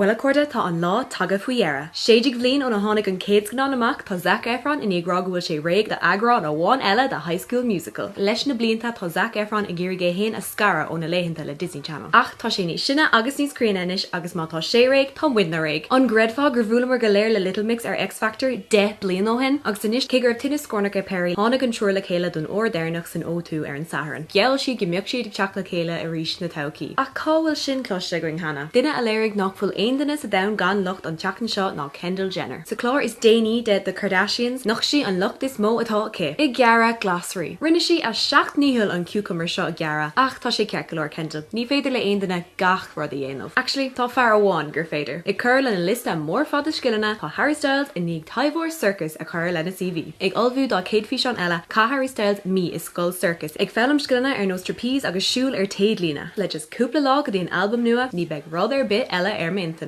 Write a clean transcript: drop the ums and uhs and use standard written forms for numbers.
Bhuel a chairde, tá an lá tagtha faoi dheireadh. 16 bhliain óna tháinig an chéad scannán amach, tá Zac Efron i ndiaidh rá go bhfuil sé réidh d'eagrán amháin eile de High School Musical. Leis na blianta, tá Zac Efron ag iarraidh é fhéin a scaradh ó na laethanta le Disney Channel. Ach tá sé níos sine agus níos críonna anois agus má tá sé réidh, tá muidne réidh. An gcreidfeá gur bhuaileamar go léir le Little Mix ar X Factor 10 bliain ó shin? Agus anois, cé go raibh tinneas scornach ag Perrie, tháinig an triúr le chéile don uair dheireanach san O2 ar an Satharn. Gheall siad go mbeadh siad ag teacht le chéile arís sna todhchaí. Ach cá bhfuil sin cloiste againn cheana? Duine a léirigh nach bhfuil aon duine sa domhan gan locht an tseachtain seo ná Kendall Jenner. Sa chlár is déanaí de The Kardashians, nocht sí an locht is mó atá aici, ag gearradh glasraí. Rinne sí a seacht ndícheall an cucumber seo a ghearradh ach tá sé ceart go leor Kendall, ní féidir le aon duine gach rud a dhéanamh. Actually, tá fear amháin gur féidir. Ag cur lena liosta mór fada scileanna, tá Harry Styles i ndiaidh taibheoir sorcais a chur lena CV. Ag ullmhú dá chéad físeán eile, chaith Harry Styles mí i scoil sorcais, ag foghlaim scileanna ar nós trapeze agus siúl ar téadlíne. Le just cúpla lá go dtí an albam nua, ní bheidh rud ar bith eile ar m'intinn.